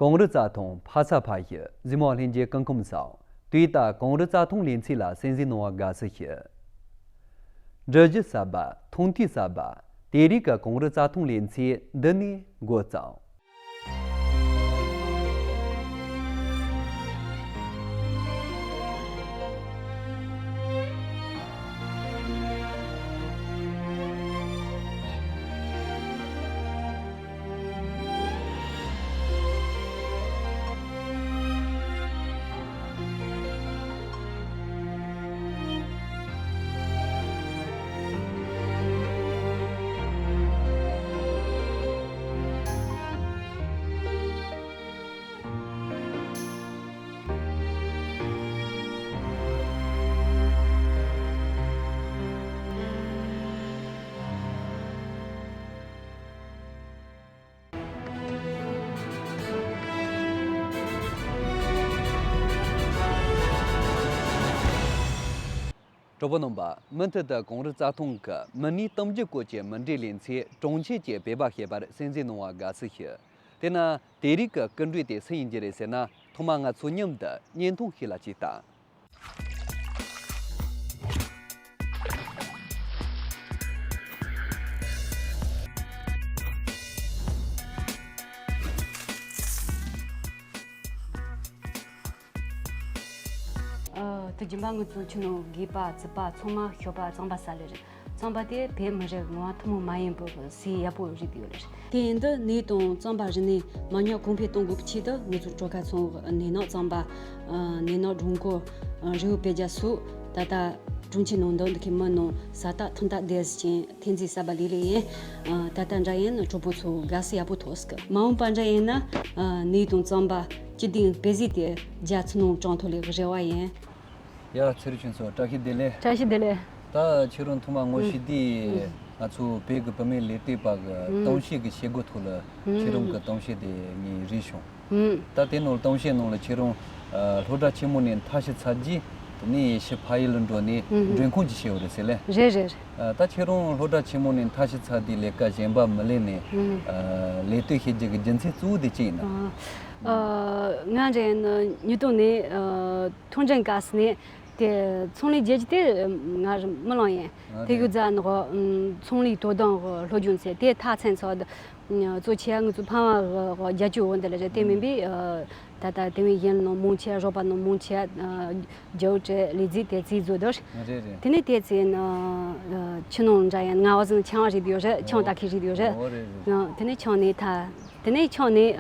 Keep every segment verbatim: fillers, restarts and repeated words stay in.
གངས་རི་རྩྭ་ཐང་ཕ་ས་ཕ་ཡུལ་གཟིགས་མོ་ལྷན་རྒྱས་སྐུ་ཁམས་བཟང་། དུས་ད་གངས་རི་རྩྭ་ཐང་ལེན་ཚུལ་ལ་གསན་གཟིགས་གནང་བ་དགའ་བསུ་ཞུ། འབྲི་གཞི་གསར་པ། ཐང་དུས་གསར་པ། དེ་རིང་གི་གངས་རི་རྩྭ་ཐང་ལེན་ཚུལ་འདི་ནས་འགོ་བརྩམས། གྲོགས་པོ་རྣམ་པ། མུ་མཐུད་དུ་གངས་རི་རྩྭ་ཐང་གི་མི་སྣའི་གཏམ་རྒྱུད་སྐོར་གྱི་མུ་འབྲེལ་ལེ་ཚན་གྲོང་ཁྱེར་གྱི་བོད་པ་ཞེས་པར་གསན་གཟིགས་གནང་བ་དགའ་བསུ་ཞུ། དེས་ན་དེ་རིང་གི་སྐུ་མགྲོན་དེ་སུ་ཡིན་རྒྱུ་རེད་ཟེར་ན། ཐོག་མ་ང་ཚོ་མཉམ་དུ་བརྙན་ཐུང་ཞིག་ལ་གཅིག་ལྟ། ཨ། དུས་རྒྱུན་པ་ང་ཚོ་ཆུ་ནང་དགོན་པ་རྩིག་པ་ཚང་མ་ཞོགས་པ་རྩམ་པ་ཟ་ལེ་རེད། རྩམ་པ་དེ་བོད་མི་རིགས་ངོ་བོ་ཐུན་མོང་མ་ཡིན་པའི་ཟས་ཡག་པོ་རེད་ཡོད་རེད། དེ་ཡིན་དུས་ནས་དང་རྩམ་པ་རིག་གནས་མ་ཉམས་གོང་འཕེལ་གཏོང་དགོས་པའི་ཆེད་དུ་ང་ཚོ་གྲོ་ཁ་ཚང་ནས་ནག་རྩམ་པ། ནས་ནག་སྦྲང་རྐོ། རི་བོ་བོད་རྒྱ་སོགས་ད་ལྟ་གྲོང་ཁྱེར་ནང་འདུག་འདི་གའི་མི་རྣམས་ཟ་ལྟ་འཐུང་ལྟ་བསྡད་ཟིན་ཅིང་། ཐེངས་འཛིན་གསར་པ་ལས་ལས་ཡིན། ད་ལྟ་འདྲ་ཡིན་ན་གྲོགས་པོ་ཚོ་དགའ་བསུ་ཡག་པོ་ཐོགས་སྐུ། མ་འོངས་པ་འདྲ་ཡིན་ན་ནས་དང་རྩམ་པ་སྤྱི་བཏང་བོད་ཟས་དེ་རྒྱ་ཚ་ནང་གྲངས་ཐོག་ལས་རེ་བ་ཡིན། ཡ། ཚེ་རིང་ཆོས་འཚོ། བཀྲ་ཤིས་བདེ་ལེགས། བཀྲ་ཤིས་བདེ་ལེགས། ད་ཁྱེད་རང་ཐོག་མ་ངོ་ཤེས་དུས། ང་ཚོ་བོད་ཀྱི་བུད་མེད་ལས་གཏོད་པ་གི་གཏམ་བཤད་ཀྱི་བྱེད་སྒོ་ཐོག་ལ་ཁྱེད་རང་གི་གཏམ་བཤད་དེ་ངས་རིག་བྱུང་། ད་དེ་ནང་གཏམ་བཤད་ནང་ལ་ཁྱེད་རང་སློབ་གྲྭ་ཆེན་མོ་ནས་མཐར་ཕྱིན་ཚར་རྗེས། དེ་ནས་ཕྱིར་ཕ་ཡུལ་ལ་འགྲོ་ནས་མགྲོན་ཁང་ཅིག་ཕྱེས་པ་རེད་ཟེར་ལེ། རེད་རེད། ད་ཁྱེད་རང་སློབ་གྲྭ་ཆེན་མོ་ནས་མཐར་ཕྱིན་ཚར་དུས་ལས་ཀ་གཞན་པ་མི་ལས་ནས་ལས་གཏོད་བྱེད་རྒྱུ་གི་རྒྱུ་མཚན་གཙོ་བོ་དེ་ཅི་ཡིན་ནམ། ང་འདྲ་ཡིན་ན་ཉིས་སྟོང་ནས་ཐོན་འབྲིང་སྐབས་སུ་ནས་དེ་ཚོང་ལས་བྱེད་རྒྱུ་དེ་ང་རང་མི་ལང་ཡིན། དེ་གི་རྗེས་ནས་ཚོང་ལས་དོ་དམ་སློབ་སྦྱོང་བྱས། དེ་མཐར་ཕྱིན་ཚར་དུས་གཙོ་ཆེ་ང་ཚོ་ཕ་མ་གི་རྒྱབ་སྐྱོར་འོག་འདི་ལ་རེད། དེ་མིན་པའི་ད་ལྟ་དེ་བས་གཞན་ནང་མང་ཆེ་རོགས་པ་ནང་མང་ཆེ་རྒྱུ་བྲེ་ལས་རྫས་དེ་རྩིས་བཟོ་དོ། རེད་རེད། དེ་ནས་དེ་ཚེ་ན་ཆུ་ནང་འདྲ་ཡིན་ང་བ་ཟིན་ཆང་རེད་ཡོད་རེད། ཆང་ད་ཁི་རེད་ཡོད་རེད། ཨོ་རེད་རེད། དེ་ནས་ཆང་ནས་ད་དེ་ནས་ཆང་ནས་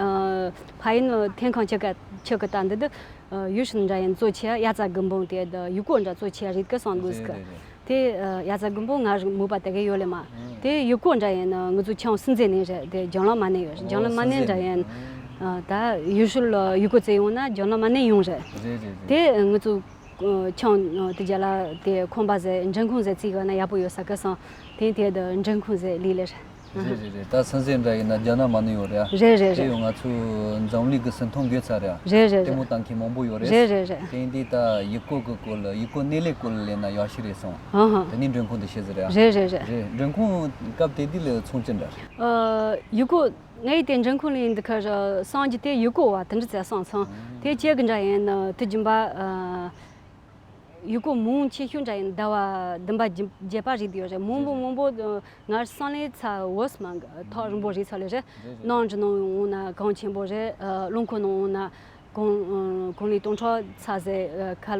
ཕ་ཡུལ་ནས་ཐེམ་ཁང་ཆུ་ཀ་ཆུ་ཀ་ད་འདི་དུ་ཡུལ་ཤུལ་འདྲ་ཡིན་གཙོ་ཆེ་ཡ་ཙ་དགུན་འབུང་དེ་ཡུལ་སྐོར་འདྲ་གཙོ་ཆེ་རེད་ཀི་སང་དགོས་ཀི། རེད་རེད། དེ་ཡ་ཙ་དགུན་འབུང་ང་རང་མོས་པ་དེ་ག་ཡོད་ལེ་མ། དེ་ཡུལ་སྐོར་འདྲ་ཡིན་ན་ང་ཚོ་ཆང་སྲིད་འཛིན་ནས་རེད། དེ་རྒྱང་ལམ་མ་ནས་ཡོད་རྒྱང་ལམ་མ་ནས་འདྲ་ཡིན། ད་ཡུལ་ཤུལ་ཡུལ་སྐོར་བྱེད་ཡོང་ན་རྒྱང་ལམ་མ་ནས་ཡོང་རེད། རེད་རེད་རེད། དེ་ང་ཚོ་ཆང་དེ་རྒྱ་ལ་དེ་ཁང་པ་ཟེ་མགྲོན་ཁང་ཟེ་བརྩིས་ཡོད་ན་ཡག་པོ་ཡོད་ས་ཀི་སང་དེ་དེ་དུ་མགྲོན་ཁང་ཟེ་ལས་ལེ་རེད། རེད་རེད་རེད། ད་སྲིད་འཛིན་འདྲ་ཡིན་ན་རྒྱ་ནག་མ་ནས་ཡོད་རེད་ཨ། རེད་རེད་དེ་རེད། ཡང་ང་ཚོ་འཛམ་གླིང་གི་ཟིན་ཐོ་འགོད་ཚར་རེད་ཨ། རེད་རེད་ལྟད་མོ་ལྟ་མཁན་མང་པོ་ཡོད་རེད། རེད་རེད་རེད། དེ་ཡིན་དུས་ད་ཡུལ་སྐོར་གི་སྐོར་ལ་ཡུལ་སྐོར་གནས་ལས་སྐོར་ལ་ལས་ན་ཡག་ཤོས་རེད་སོང་། ཧང་ཧང་། དེ་ནས་མགྲོན་ཁང་དུ་ཤེས་ཟེར་རེད་ཨ། རེད་རེད་རེད། རེད། མགྲོན་ཁང་སྐབས་དེ་དུས་ལ་ཚོང་ཅི་འདྲ། ཨ། ཡུལ་སྐོར་ངའི་དེ་མགྲོན་ཁང་ལ་ཡིན་འདི་ཁར་སང་རྒྱུ་དེ་ཡུལ་སྐོར་བ་དེ་འདྲ་ཚེ་སང་ཚང་དེ་ཁྱེད་ཀྱི་འདྲ་ཡིན་ན་དུས་རྒྱུན་པ། ཨ། ཡུལ་སྐོར་མང་ཆེ་ཤོས་འདྲ་ཡིན་ཟླ་བ་བདུན་པ་བརྒྱད་པ་རེད་ཡོད་རེད། མང་པོ་མང་པོ་ང་སང་ལས་ཚ་བོ་སི་མ་ཐག་རིང་པོ་རེད་ཚ་ལས་རེད། ནང་འདྲ་ནང་འོང་ན་གངས་ཆེན་པོ་རེད། རླངས་འཁོར་ནང་འོང་ན་གངས་གངས་ལས་སྟོང་ཕྲག་ཚ་ཟེ་ཁ་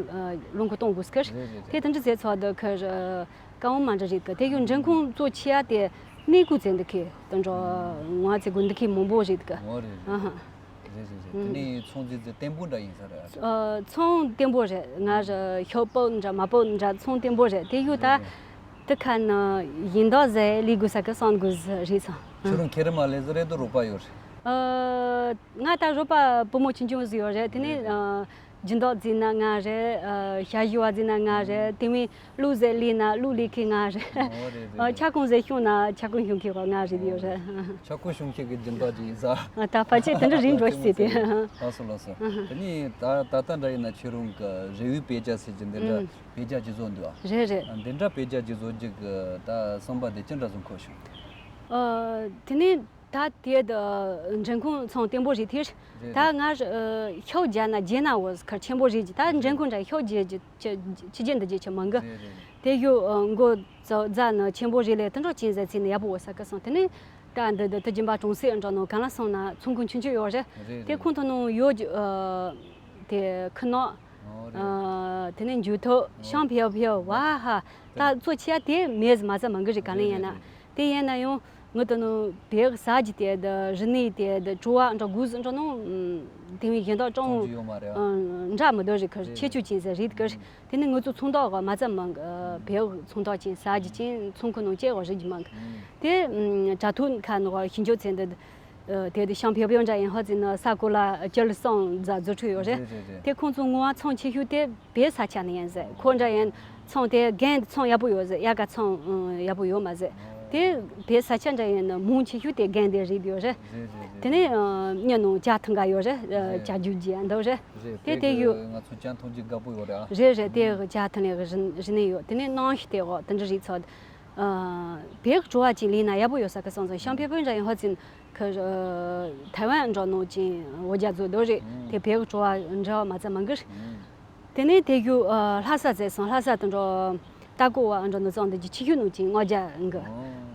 རླངས་འཁོར་གཏོང་དགོས་ཀི། དེ་དེ་འདྲ་ཟེ་ཚ་དུ་ཁར་དཀའ་བ་མ་འདྲ་རེད་ཀི། དེ་ཡོད་མགྲོན་ཁང་གཙོ་ཆེ་ཡ་དེ་གནས་སྐོར་ཚེ་འདི་ཁའི་དུ་འགྲོ་ང་ཚེ་དགོན་འདི་ཁའི་མང་པོ་རེད་ཀི། ཨ་ཧ། རེད་རེད་རེད། དེ་ནས་ཚོང་རྫས་ཚོ་བརྟན་པོ་འདྲ་ཡིན་ས་རེད། ཨ། ཚོང་བརྟན་པོ་རེད། ང་ར་ཤོག་པོ་འདྲ་མ་པོ་འདྲ་ཚོང་བརྟན་པོ་རེད། དེ་ཡོད་ད། དེ་ཁ་ན་ཡིན་མདོག་ཟེ་ལི་གུ་ས་ཀི་སང་གུ་ཟེ་རེད་ཚང་། ཁྱོད་རང་ཁེ་རི་མ་ལེ་ཟེ་རེད་དུ་རོགས་པ་ཡོད་རེད། ཨ། ང་ད་རོགས་པ་བུ་མོ་ཆུང་ཆུང་ཟིག་ཡོད་རེད། དེ་ནས་ཨ། སྦྱིན་བདག་བརྩིས་ན་ང་རེད། ཨ། ཞ་ཞི་བ་བརྩིས་ན་ང་རེད། དེ་མིན་གླུ་ཟེ་ལི་ན་གླུ་ལི་ཁི་ང་རེད། ཨོ་རེད་རེད། ཨ། ཁྱབ་ཁོངས་ཟེ་ཤོང་ན་ཁྱབ་ཁོངས་ཤོང་ཁི་ག་ང་རེད་ཡོད་རེད། ཁྱབ་ཁོངས་ཤོང་ཁི་གི་སྦྱིན་བདག་ཅིག་ཡིན་ས། ཨ། ད་ཕལ་ཆེར་དེ་འདྲ་རིང་འགྲོ་ཤི་ཟེར་ཏེ། ལགས་སོ་ལགས་སོ། དེ་ནས་ད་ད་ལྟ་འདྲ་ཡིན་ན་ཁྱོད་རང་གི་རེ་བའི་དཔེ་ཆ་ཟེར་གྱི་འདི་འདྲ་དཔེ་ཆ་ཅིག་བཟོ་འདུག་ཨ། རེད་རེད། འདི་འདྲ་དཔེ་ཆ་ཅིག་བཟོ་རྒྱུ་གི་ད་བསམ་པ་དེ་ཅི་འདྲ་བཟོ་འཁོར་བྱུང་། ཨ། དེ་ནས། ད་དེ་ད་འགྲེང་ཁུང་ཚང་བརྟན་པོ་རེད་དེ། རེད་ད་རེད། ང་ཤོག་བརྒྱབ་ན་བརྒྱབ་ན་འོ་ཁར་ཆེན་པོ་རེད་ཀྱི། ད་འགྲེང་ཁུང་འདྲ་ཤོག་བརྒྱབ་ཀྱི་ཆི་ཆི་རྒྱན་འདི་རྒྱབ་ཆི་མང་གི། རེད་རེད་རེད། དེ་ཡོད་མགོ་རྫ་ནི་ཆེན་པོ་རེད་ལས་དུད་འགྲོ་ཅན་ཟེར་ཚེ་ནི་ཡག་པོ་འོ་ས་གི་སོང་། དེ་ནས་ད་འདི་འདི་དུ་སྦྱིན་པ་གྲོང་གསེབ་འགྲོ་ནོ་གང་ལ་སོང་ན་ཚོང་ཁང་ཆུང་ཆུང་ཡོད་རེད། རེད་དེ་རེད། ཁོང་ཐོན་ནོ་ཡོད་ཀྱི། དེ་ཁུ་ནོ། ཨོ་རེད། དེ་ནས་འཇུ་ཐོ་ཤང་ཕེའུ་ཕེའུ་བ་ཧ། ད་གཙོ་ཆེ་དེ་མེད་མ་ཚ་མང་གི་རེད་ག་ལེ་ཡིན་ན། རེད་རེད། དེ་ཡིན་ན་ཡང་ངི་ད་ནི་བེག་ཟ་གི་དེ་ད་རི་ནི་དེ་ད་བྲོ་བ་འདྲ་གུ་ཟི་འདྲ་ནོ། དེ་བས་གཞན་དག་ཀྲང་ཚོང་རྒྱུ་ཡོད་མ་རེད་ཨ། འདྲ་མི་འདུག་རེད་གི། རེད་ཁྱེད་ཆོས་ཅན་ཟེར་རེད་གི། རེད། དེ་ནི་ངི་ཚོ་ཚོང་དོག་ག་མ་ཚ་མང་གི། བེག་ཚོང་དོག་ཅན་ཟ་གི་ཅན་ཚོང་ཁུ་ནང་ཅན་ག་རེད་གི་མང་གི། དེ་དྲ་ཐོག་ཁ་ནང་ཞིང་ཆོག་ཚན་འདི། དེ་དེ་ཤང་ཕེའུ་ཕེའུ་འདྲ་ཡིན་ཧ་ཙི་ན་ས་གོ་ལ་སྐྱོད་སོང་ཛ་རྫུ་འཕྲུལ་ཡོད་རེད། རེད་རེད་རེད། དེ་ཁོང་ཚོ་ངོ་བ་ཚང་ཆེ་ཤོས་དེ་བེ་ས་ཆ་ནས་ཡིན་ཟེར། ཁོ་འདྲ་ཡིན་ཚང་དེ་རྒན་ཚང་ཡག་པོ་ཡོད་ཟེར། ཡ་ག་ཚང་ཡག་པོ་ཡོད་མ་ཟེར། དེ་བེ་ས་ཆ་འདྲ་ཡིན་ན་མུང་ཆེ་ཤོས་དེ་རྒན་དེ་རེད་ཡོད་རེད། རེད་རེད་རེད། དེ་ནས་མྱི་ནང་ཇ་འཐུང་ག་ཡོད་རེད། རེད། ཇ་རྒྱུ་རྒྱུ་འདུག་རེད། རེད་དེ་དེ་དེ་ཡོད། ང་ཚོ་ཇ་འཐུང་རྒྱུ་དགའ་པོ་ཡོད་རེད་ཨ། རེད་རེད། དེ་ཇ་འཐུང་ལས་རིན་ནས་ཡོད། དེ་ནས་ནང་ཞིག་དེ་འོག་དེ་འདྲ་རེད་ཚོད། བེག་བྲོ་བ་ཅིག་ལས་ན་ཡག་པོ་ཡོད་ས་གི་སོང་ཙང་ཤང་ཕེ་ཕེ་འདྲ་ཡིན་ཧ་ཙི་ཁ་ཐའེ་ཝན་འགྲོ་ནོ་ཅིན་འོ་ཇ་བཟོ་འདོད་རེད། དེ་བེག་བྲོ་བ་འདྲ་བ་མ་ཚ་མང་གི། དེ་ནས་དེ་གུ་ལྷ་ས་ཟེར་སོང་། ལྷ་ས་དུ་འགྲོ་ཏ་ཀོ་བ་འགྲོ་ནོ་ཙང་དེ་ཅི་ཆི་ཤུ་ནོ་ཅིན་སྔོ་ཇ་འགི།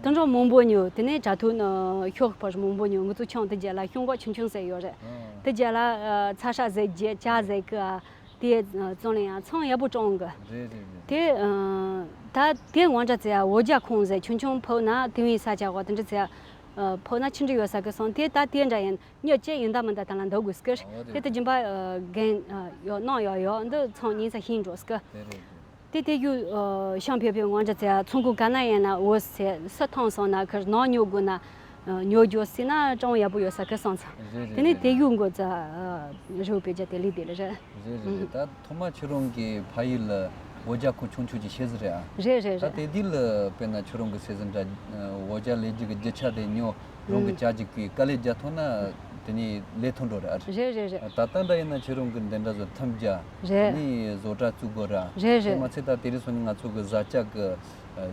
དུ་འགྲོ་མང་པོ་ཉོ། དེ་ནས་དྲ་ཐོག་ནི་ཤོག་ཕར་མང་པོ་ཉོ། ངུ་ཚོ་ཆང་དེ་རྒྱ་ལ་ཤོང་གོ་ཆུང་ཆུང་ཟེར་ཡོད་རེད། དེ་རྒྱ་ལ་ཚ་ཧྲ་ཟེར་རྒྱ་ཅ་ཟེར་གི། དེ་ཙོང་ལེན་ཡང་ཚང་ཡག་པོ་ཀྲོང་གི། རེད་རེད་རེད། དེ་ད་དེ་ངོ་འདྲ་ཚེ་འོ་ཇ་ཁོང་ཟེར་ཆུང་ཆུང་ཕོ་ན་དེ་བའི་ས་ཆ་གོ་དེ་འདྲ་ཚེ་ཕོ་ན་ཆི་འདྲ་ཡོད་ས་གི་སོང་། དེ་ད་དེ་འདྲ་ཡིན་ཉོ་ཅེ་ཡིན་ད་མིན་ད་ད་ལ་འདོག་དགོས་སྐར། དེ་དེ་རྒྱུན་པ་རྒན་ཡོད་ནང་ཡོད་ཡོད་འདི་ཚང་ཉིན་ས་ཤིང་འགྲོ་སྐར། དེ་རེད་དེ། དེ་དེ་གུ་ཤང་ཕེ་ཕེ་ངོ་འདྲ་ཚེ་ཚོང་ཁུ་ག་ན་ཡིན་ན་འོ་ཟེར་ས་ཐང་སོང་ན་ཁར་ནང་ཉོ་དགོས་ན། ཉོ་རྒྱུ་སྲིད་ན་ཅུང་ཡག་པོ་ཡོད་ས་ཁ་སང་ཚ། རེད་རེད། དེ་ནས་རེད་དེ་རེད། ཡུལ་འགོ་ཚ་རེའུ་བེ་ཇ་དེ་ལི་དེ་ལ་རེད། རེད་རེད་རེད། ད་ཐོག་མ་ཁྱེད་རང་གི་ཕ་ཡུལ་ལ་འོ་ཇ་ཁོ་ཆུང་ཆུང་ཅིག་ཤེས་ཟི་རེད་ཨ། རེད་རེད་ད་རེད། དེ་དུས་ལ་དཔེར་ན་ཁྱེད་རང་གི་སེ་ཟིན་འདྲ་འོ་ཇ་ལས་རྒྱུ་གི་རྒྱུ་ཆ་དེ་ཉོ་རང་གི་ཨུམ། ཇ་ཅིག་གི་དཀའ་ལས་རྒྱག་ཐུབ་ན་དེ་ནས་ལས་ཐུབ་འགྲོ་རེད་ཨ། རེད་རེད་རེད། ད་ལྟ་འདྲ་ཡིན་ན་ཁྱེད་རང་གི་འདི་འདྲ་བཟོ་ཐམ་རྒྱ་རེད། དེ་ནས་བཟོ་གྲྭ་བཙུགས་དགོས་ར། རེད་རེད། དེ་མ་ཚད་ད་དེ་རིང་སོང་ནས་ང་ཚོ་གི་བཟའ་བཅའ་གི་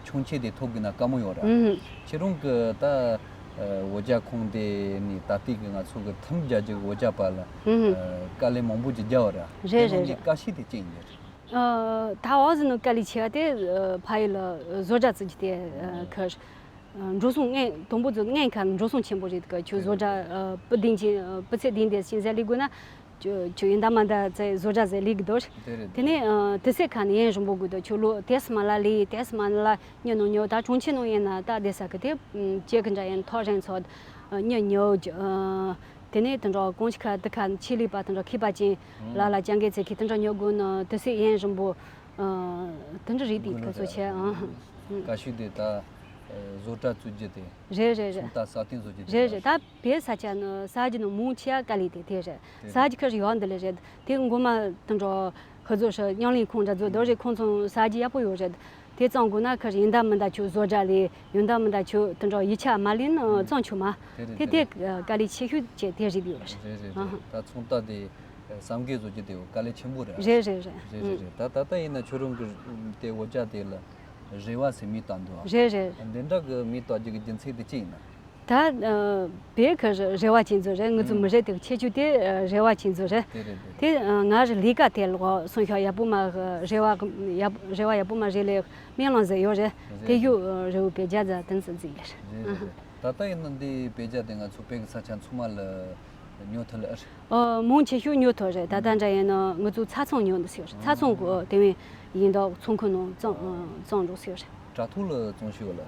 ཆུང་ཆེ་དེ་ཐོབ་གི་ན་དཀའ་མོ་ཡོད་ར། ཨུམ། ཁྱེད་རང་གི་ད་འོ་ཇ་ཁོང་དེ་ནི་ད་ལྟའི་གི་ང་ཚོ་གི་ཐུམ་རྒྱ་རྒྱུ་གི་འོ་ཇ་པ་ལ་ཨུམ། དཀའ་ལས་མང་པོ་ཅིག་རྒྱག་བ་ར། རེད་རེད་རེད། དཀའ་ཤི་དེ་ཅི་ཡིན་རེད། ད་འོ་ཟི་ནི་དཀའ་ལས་ཆེ་བ་དེ་ཕ་ཡུལ་ལ་བཟོ་གྲྭ་བཙུགས་རྒྱུ་དེ་ཁར། འགྲོ་སོང་ངས་དང་པོ་ཚོ་ངས་ཁ་འགྲོ་སོང་ཆེན་པོ་རེད་ག་ཁྱོད་བཟོ་གྲྭ་སྤུ་ལྡིང་ཆེན་སྤུ་ཚད་ལྡིང་དེ་ཤིང་ཟ་ལི་དགོས་ན། ཁྱོད་ཁྱོད་ཡིན་ད་མ་ད་ཚེ་བཟོ་གྲྭ་ཟེ་ལི་གི་དོར། དེ་རེད་དེ་ནས་དེ་སེ་ཁ་ནས་ཡན་རིང་པོ་དགོས་དོ་ཁྱོད་ལོ་དེས་མ་ལ་ལི་དེས་མ་ལ་ཉོ་ནོ་ཉོ་ད་གྲོང་ཆེ་ནོ་ཡིན་ན་ད་དེ་ས་གི་དེ་ཅེ་གི་འདྲ་ཡིན་ཐོག་རེན་ཚོ་ཉོ་ཉོ་དེ་ནས་དེ་འདྲ་གོང་ཆི་ཁ་དེ་ཁ་ཆི་ལི་པ་དེ་འདྲ་ཁི་པ་ཅན་ལ་ལ་ཅང་གེ་ཚེ་ཁི་དེ་འདྲ་ཉོ་དགོས་ནོ་དེ་སེ་ཡན་རིང་པོ། དེ་འདྲ་རེད་དེ་ག་ཚོད་ཆེ་ཨང་། ཀ་ཤུ་དེ་ད་བཟོ་གྲྭ་བཙུགས་རྒྱུ་དེ། རེད་རེད་རེད། ཚོང་རྟགས་སྲ་བརྟན་བཟོ་རྒྱུ་དེ། རེད་རེད། ད་བེད་ས་ཆ་ནི་ས་རྒྱུ་ནི་མུང་ཆེ་ཡ་དཀའ་ལས་དེ་དེ་རེད། ས་རྒྱུ་ཁར་ཡོད་འདི་ལས་རེད། དེ་མགོ་མ་དེ་འདྲ་ཧི་ཚོ་ཧྲི་ཉང་ལིང་ཁོང་འདྲ་བཟོ་འདི་རེད། ཁོང་ཚོ་ས་རྒྱུ་ཡག་པོ་ཡོད་རེད། དེ་གཙང་དགོས་ན་ཁར་ཡིན་ད་མིན་ད་ཁྱོད་བཟོ་གྲྭ་ལས་ཡིན་ད་མིན་ད་ཁྱོད་དེ་འདྲ་ཡིག་ཆ་མ་ལེན་གཙང་ཆུ་མ། དེ་དེ་དེ་དཀའ་ལས་ཆེ་ཤོས་བྱས་དེ་རེད་ཡོད་རེད། རེད་རེད་རེད། ད་ཚོང་རྟགས་དེ། བསམ་གས་བཟོ་རྒྱུ་དེ་དཀའ་ལས་ཆེན་པོ་རེད། རེད་རེད་རེད། རེད་རེད་རེད། ད་ད་ལྟ་ཡིན་ན་ཁྱོད་རང་གི་དེ་འོ་ཇ་དེ་ལ་རེ་བ་ཟེར་མི་བཏང་འདུག་རེད་རེད། འདི་འདྲ་གི་མི་བཏང་རྒྱུ་གི་རྒྱུ་མཚན་དེ་ཅི་ཡིན་ན། ད་བེད་ཁ་རེ་བ་ཅན་ཚོ་རེད། ངུ་ཚོ་མི་རེད་དེ་ཁྱེད་ཆོས་དེ་རེ་བ་ཅན་ཚོ་རེད། དེ་རེད་དེ། དེ་ང་རེ་ལས་ཀ་དེ་ལོག་སོང་ཤོག་ཡག་པོ་མ་རེ་བ་ཡག་རེ་བ་ཡག་པོ་མ་རེད་ལས་སྨན་ལང་ཟེར་ཡོད་རེད། དེ་ཡུ་རེ་བོ་བེད་རྒྱ་ཛ་དན་ཟེར་ཟིག་ལེ། རེད་རེད་རེད། ད་ལྟ་ཡིན་ན་འདི་བེད་རྒྱ་དེ་ང་ཚོ་བེད་ཀྱི་ས་ཆ་ཚང་མ་ལ། ཉོ་ཐུབ་ལ། ཨ། མང་ཆེ་ཤོས་ཉོ་ཐུབ་རེད། ད་ལྟ་འདྲ་ཡིན་ན་ང་ཚོ་ཚ་ཚང་ཉོ་འདུག་ཟེར་རེད། ཚ་ཚང་གི་དེ་བས་ཡིན་མདོག་ཚོང་ཁང་ནང་བཙོང་བཙོང་འགྲོ་ཟེར་རེད། དྲ་ཐོག་ལ་བཙོང་ཤོག་ལ།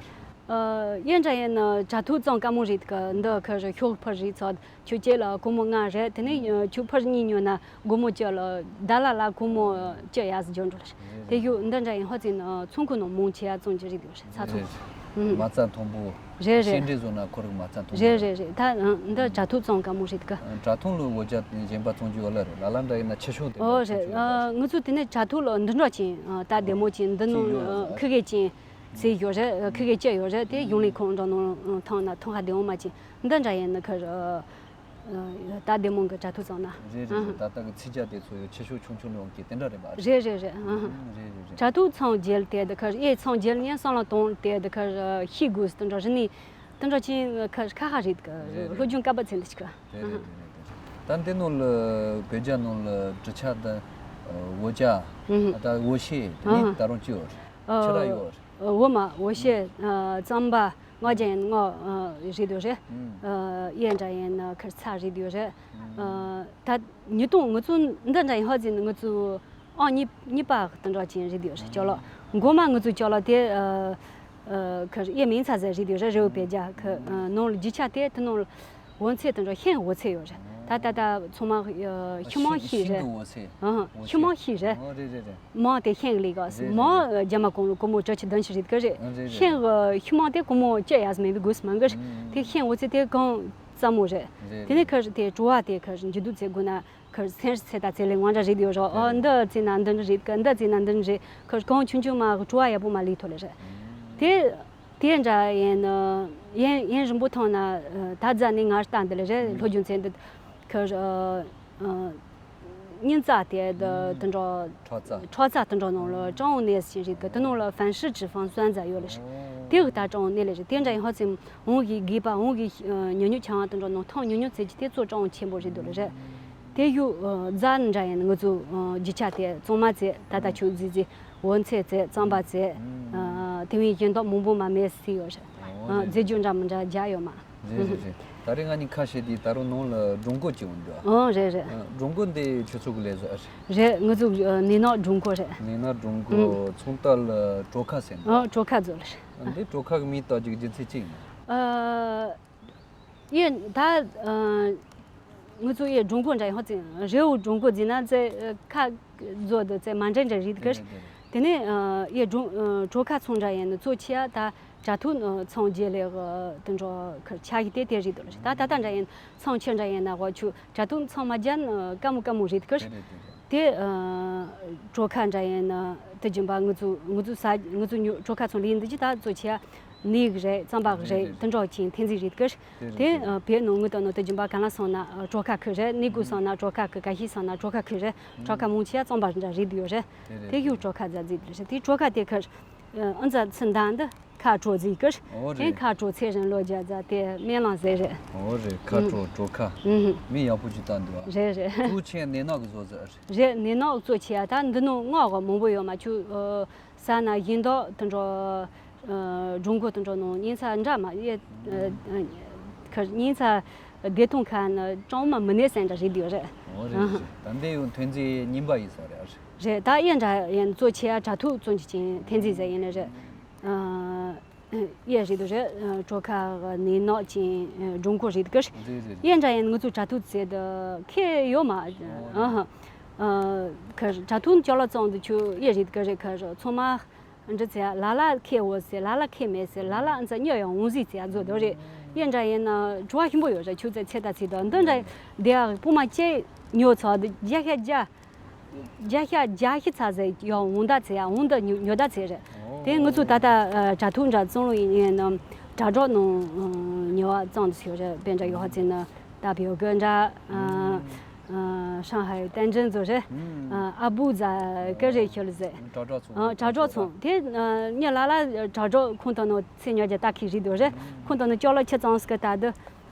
ཨ། ཡིན་འདྲ་ཡིན་ན་དྲ་ཐོག་བཙོང་དཀའ་མོ་རེད་གི། འདི་ཁ་རེ་ཤོག་ཕར་རེད་ཚོ་ཁྱོད་ཁྱེད་ལ་སྒོར་མོ་ལྔ་རེད། དེ་ནས་ཁྱོད་ཕར་གཉིས་ཉོ་ན་སྒོར་མོ་བཅུ་ལ་ཌ་ལ་ལ་སྒོར་མོ་བཅུ་ཡ་ཟི་འཇོག་འགྲོ་ལ། དེ་ཡོད་འདི་འདྲ་ཡིན་ཧོ་ཙིན་ཚོང་ཁང་ནང་མང་ཆེ་ཡ་བཙོང་གི་རེད་འདུག་ས་ཚོང་། མ་རྩ་མཐོན་པོ། རེད་རེད། ཤེས་འདྲེ་བཟོ་ན་ཁོ་རང་མ་རྩ་མཐོན་པོ་རེད། རེད་རེད་རེད། ད་འདི་དྲ་ཐོག་བཙོང་དཀའ་མོ་རེད་གི། དྲ་ཐོག་ལ་འོ་ཇ་གཞན་པ་བཙོང་རྒྱུ་ཡོད་ལ་རེད། ལ་ལ་འདྲ་ཡིན་ན་ཆེ་ཤོས་དེ་འདྲ་ཨོ་རེད། ང་ཚོ་དེ་ནས་དྲ་ཐོག་ལ་འདི་འདྲ་ཅན་ད་བདེ་མོ་ཅན་འདི་ནང་ཁི་གེ་ཅན་ཚེ་ཡོད་རེད། ཁི་གེ་ཅན་ཡོད་རེད། དེ་ཡོང་ལེ་ཁོང་འདྲ་ནང་ཐང་ན་ཐང་ཧ་བདེ་མོ་མ་ཅན་འདི་འདྲ་ཡིན་ན་ཁ་རེད། ད་བདེ་མོ་གི་དྲ་ཐོག་བཙོང་ན། རེད་རེད་རེད། ད་ལྟ་གི་ཚིག་རྒྱ་དེ་ཚོ་ཡོད་ཆེ་ཤོས་ཆུང་ཆུང་ནང་གི་དེ་འདྲ་རེད་པ། རེད་རེད་རེད། རེད་རེད་རེད། དྲ་ཐོག་བཙོང་རྒྱལ་དེ་དེ་ཁར་ཨེ་བཙོང་རྒྱལ་ཉན་སང་ལ་དོང་དེ་དེ་ཁར་ཤི་དགོས་དེ་འདྲ་རེད་ནི། དེ་འདྲ་ཅན་ཁ་ཁ་ཁ་རེད་གི། རེད་རེད། སློབ་སྦྱོང་དཀའ་བ་ཚན་འདི་ཅིག་གི། རེད་རེད་རེད་རེད། ད་འདི་ནང་ལ་བོད་རྒྱ་ནང་ལ་འབྲི་ཆ་དང་འོ་ཅག་ཨ་ད་འོ་ཤེས་དེ་ནི་ད་རུང་ཅི་ཡོད་རེད། ཕྱི་ར་ཡོད་རེད། འོ་མ་འོ་ཤེས་རྩམ་པ། སྔགས་རྒྱ་ཡན་སྔགས་རེད་འདུག་རེད། ཨེ་འདྲ་ཡན་ཁར་ཚ་རེད་འདུག་རེད། ད་ཉིས་སྟོང་ང་ཚོ་འདི་འདྲ་ཡན་ཧ་ཙི་ང་ཚོ་ཨང་གཉིས་གཉིས་པ་དེ་འདྲ་ཅན་རེད་འདུག་རེད། ཅོག་ལོ་མགོ་མ་ང་ཚོ་ཅོག་ལོ་དེ་ཁར་ཨེ་མིང་ཚ་ཟེར་རེད་འདུག་རེད། རེ་བོ་བེ་རྒྱ་ཁ་ནང་ལ་རྒྱུ་ཆ་དེ་དེ་ནང་ལ་འོ་ཚད་དེ་འདྲ་ཤིང་འོ་ཚད་ཡོད་རེད། ད་ད་ད་ཚང་མ་ཤིང་མང་ཤིང་རེད། ཤིང་གི་འོ་ཚད། ཨ་ཤིང་མང་ཤིང་རེད། ཨོ་རེད་རེད་རེད། མང་དེ་ཤིང་ལས་ག་སི་རེད་མང་རེད། རྒྱ་མ་གོང་ལ་སྒོར་མོ་བཅུ་ཆ་བདུན་ཆ་རེད་ག་རེད། ཨ་རེད་རེད། ཤིང་གི་ཤིང་མང་དེ་སྒོར་མོ་བཅུ་ཡག་སི་མེད་པའི་དགོས་སི་མང་གི་རེད། དེ་ཤིང་འོ་ཚད་དེ་གང་ཙམ་མོ་རེད། རེད་དེ་ནས་རེད། ཁར་དེ་བྲོ་བ་དེ་ཁར་འཇུ་དུ་ཚེ་དགོས་ན་ཁར་སེམས་ཚེ་ད་ཚེ་ལས་དབང་འདྲ་རེད་ཡོད་རོགས། ཨོ་རེད་འདི་ཚེ་ན་འདི་འདྲ་རེད་ག་འདི་ཚེ་ན་འདི་འདྲ་རེད། ཁར་གང་ཆུང་ཆུང་མ་བྲོ་བ་ཡག་པོ་མ་ལས་ཐོ་ལས་རེད། དེ་དེ་འདྲ་ཡིན་ཡིན་ཡིན་རིན་པོ་ཐང་ན་ད་རྫ་ནས་ངར་ལྟ་འདི་ལས་རེད། ལྷོ་རྒྱུན་ཚན་འདི་ཁར་ཉིན་རྩ་དེ་དེ་འདྲ་ཁྲག་རྩ། ཁྲག་རྩ་དེ་འདྲ་ནང་ལ་ཀྲང་ནས་ཞིག་རེད་གི། དེ་ནང་ལ་ཧྥན་ཧྲི་ཀྲི་ཧྥང་སོན་རྫ་ཡོད་ལ་རེད། དེ་གི་ད་ཀྲང་ནས་ལ་རེད། དེ་འདྲ་ཡིན་ཧ་ཙམ་འོང་གི་དགོས་པ་འོང་གི་ཉུང་ཉུང་ཆང་དེ་འདྲ་ནང་ཐང་ཉུང་ཉུང་ཚེ་གི་དེ་གཙོ་ཀྲང་ཆེན་པོ་རེད་འདུག་ལ་རེད། དེ་ཡུ་རྫ་འདྲ་ཡིན་ང་ཚོ་རྒྱུ་ཆ་དེ་གཙང་མ་ཚེ་ད་ལྟ་ཆུ་རྫི་རྫི་འོ་ཚེ་ཚེ་རྩམ་པ་ཚེ་དེ་བས་གཞན་དག་མང་པོ་མ་མེད་སི་ཡོད་རེད། རྫས་རྒྱུ་འདྲ་མི་འདྲ་རྒྱ་ཡོད་མ། རེད་རེད་རེད། ད་རེས་ང་གཉིས་ཁ་བཤད་དུས་ད་རུང་ནང་ལ་སྒྲུང་གོ་ཅིག་འོང་འདུག་ཨང་རེད་རེད། སྒྲུང་གོ་འདི་ཁྱོད་ཚོ་གི་ལས་ཟེར། རེད། ང་ཚོ་ནི་ནག་སྒྲུང་གོ་རེད། ནི་ནག་སྒྲུང་གོ་ཚོང་རྟགས་ལ་གྲོ་ཁ་ཟེར་འདུག་ཨང་གྲོ་ཁ་ཟེར་རེད། འདི་གྲོ་ཁ་གི་མིང་བཏགས་རྒྱུ་གི་རྒྱུ་མཚན་ཅི་ཡིན། ཨ་ཡིན་ད་ང་ཚོ་ཡི་སྒྲུང་གོ་འདྲ་ཡིན་ཧོ་ཙི་རེའུ་སྒྲུང་གོ་ཟིན་ན་ཙེ་ཁ་བཟོ་དུ་ཙེ་མ་འདྲེན་འདྲ་རིག་གི་རེད། དེ་ནས་ཡི་སྒྲུང་གྲོ་ཁ་ཚོང་འདྲ་ཡིན་ནི་གཙོ་ཆེ་ད་གྲ་ཐུག་ཚང་རྗེས་ལས་དུ་འགྲོ་ཁར་ཆ་གི་དེ་དེ་རེད་དོ། ད་ད་ལྟ་འདྲ་ཡིན་ཚང་ཆེ་འདྲ་ཡིན་ན་གོ་ཆུ་གྲ་ཐུག་ཚང་མ་རྒྱན་དཀའ་མོ་དཀའ་མོ་རེད་གི་རེད། དེ་གྲོ་ཁ་འདྲ་ཡིན་ན་དེ་རྒྱུན་པ་ང་ཚོ་ང་ཚོ་ས་ང་ཚོ་ཉོ་གྲོ་ཁ་ཚོང་ལས་འདི་ཅི་ད་གཙོ་ཆེ་ནས་གི་རེད། རྩམ་པ་གི་རེད། དེ་འགྲོ་ཆེན་འཐེན་རྩིས་རེད་གི་རེད། དེ་བེད་ནང་ངུ་ད་ནོ་དེ་རྒྱུན་པ་ག་ལ་སོང་ན་གྲོ་ཁ་ཁུ་རེད། ནི་གུ་སོང་ན་གྲོ་ཁ་ཁུ་ག་ཤི་སོང་ན་གྲོ་ཁ་ཁུ་རེད། གྲོ་ཁ་མོང་ཆེ་རྩམ་པ་འདྲ་རེད་ཡོད་རེད། དེ་གུ་གྲོ་ཁ་རྫ་རྫིས་རེད། དེ་གྲོ་ཁ་དེ་ཁུ་ཨ་ཙ་ཚི་འདང་འདི་ཁ་གྲོ་རྫིས་ཀིར། ཨོ་དེ་རེད། ཁ་གྲོ་ཚེ་རིང་ལོ་བརྒྱ་རྫ་དེ་སྨན་ལང་ཟེར་རེད། ཨོ་རེད། ཁ་གྲོ་གྲོ་ཁ། ཨུ་ཧུ། མི་ཡག་པོ་ཅིག་བཏང་འདུག་ཨ། རེད་རེད། གཙོ་ཆེ་ནས་ནག་གི་བཟོ་ཟེར། རེད། ནས་ནག་གཙོ་ཆེ་ཨ་ད་འདི་ནང་སྔགས་ག་མང་པོ་ཡོད་མ་ཆུ་ཨ་ས་ན་བཞིན་མདོག་དུ་འགྲོ། ཨ་སྒྲུང་གོ་དུ་འགྲོ་ནང་ཉིན་ཚ་འདྲ་མ་ཡེ། ཨ་ཁ་ཉིན་ཚ་བདེ་ཐང་ཁ་ན་གྲང་མ་མི་ནས་སེན་འདྲ་རེད་ཡོད་རེད། ཨོ་རེད་རེད། ད་འདི་ཡང་ཐོན་རྫས་རྙིང་པ་ཡིན་ས་རེད་ཨ། རེད། ད་ཡེ་འདྲ་ཡིན་གཙོ་ཆེ་ཨ་གྲ་ཐུག་བཙོན་གྱི་ཅིང་ཐོན་རྫས་ཟེར་ཡིན་ནི་རེད། ཨ་ཡེ་རེད་དུ་རེད། གྲོ་ཁ་ནས་ནག་ཅིང་སྒྲུང་གོ་རེད་གི་རེད། རེད་རེད། ཡེ་འདྲ་ཡིན་ང་ཚོ་གྲ་ཐུག་ཚེ་ད་ཁེ་ཡོད་མ། ཨོ་རེད། ཨ་ཁ་གྲ་ཐུག་ཅོ་ལ་བཙོང་དུ་ཆུ་ཡེ་རེད་གི་རེད་ཁ་རོ་ཚང་མ། འདྲི་ཚེ་ལ་ལ་ཁེ་འོ་ཟེར་ལ་ལ་ཁེ་མེད་ཟེར་ལ་ལ་ཨ་ཙ་ཉོ་ཡང་འོང་ཟིག་ཚེ་ཨ་ཛོ་དོ་རེད། ཡེ་འདྲ་ཡིན་ན་བྲོ་བ་ཞིམ་པོ་ཡོད་རེད། ཆུ་ཚེ་ཚེ་ད་ཚེ་དོ་འདི་འདྲ་དེ་ཨ་སྤུ་མ་ཅེ་ཉོ་ཚོ་འདི་བརྒྱ་ཤ་བརྒྱ་བརྒྱ་ཤ་བརྒྱ་ཤི་ཚ་ཟེར་ཡང་འོང་ད་ཚེ་ཨ་འོང་ད་ཉོ་ཉོ་ད་ཚེ་རེད། དེ་ང་ཚོ་ད་ལྟ་གྲ་ཐུག་འདྲ་བཙོང་ལུགས་ཡིན་ཡིན་ནམ་དྲ་གྲོགས་ནང་ཉོ་བ་བཙོང་དུ་ཚེ་རེད། དཔེ་འདྲ་ཡོད་ཧ་ཚེ་ན་ད་བེའུ་གི་འདྲ། ཨ་ཧྲང་ཧའེ་ཏན་ཅན་ཚོ་རེད། ཨ་ཨ་བུ་ཛ་ཀ་རེ་ཁྱོད་ཟེར། དྲ་གྲོགས་ཚོ། ཨ་དྲ་གྲོགས་ཚོ་དེ་ཉེ་ལ་ལ་དྲ་གྲོགས་ཁོང་དང་ནོ་ཚེ་ཉོ་རྒྱ་ཏ་ཁི་རི་དོ་རེད། ཁོང་དང་ནོ་ཅོ་ལ་ཁྱེད་ཚང་སྐད་ད་དུ་